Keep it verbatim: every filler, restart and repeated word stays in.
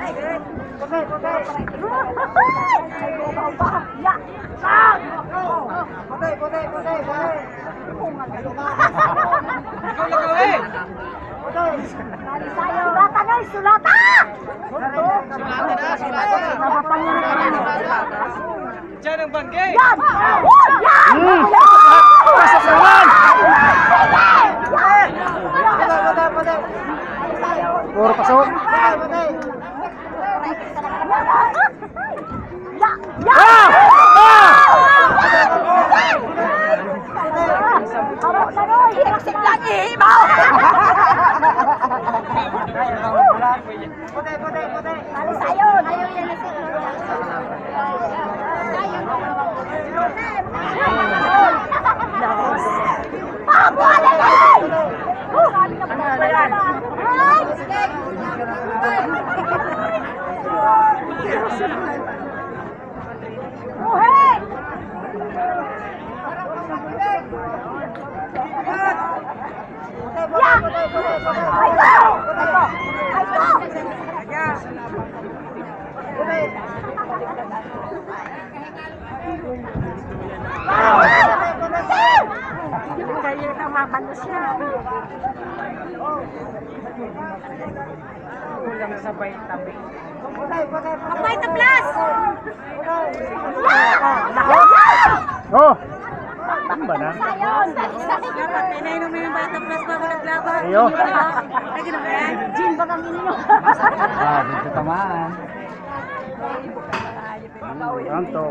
Patay, patay. Patay, patay, patay, patay. Sulatan na, sulatan! Sulatan na, sulatan na. Diyan ang bangkay! Yan! Yan! Hmm. Yan! Pasok naman! Yan! Puro pasok. Ya! Ya! Ah! Ah! Hirap si Blanky, hibaw! Pati, pati, pati. Bali sa'yo. Ah, buwan na yan! Buhay! Ya! Ay, ko! Ay, ko! Ay, ko! Kaya na mabalo siya. Kulang sa vitamin. Mag-Vita Plus! Oh! Ano ba na? Dapat, pinainom mo yung Vita Plus bago naglaban. Iyo. Lagi na ba yan? Gin bagang inyo. Ah, dito tamaan. Pronto.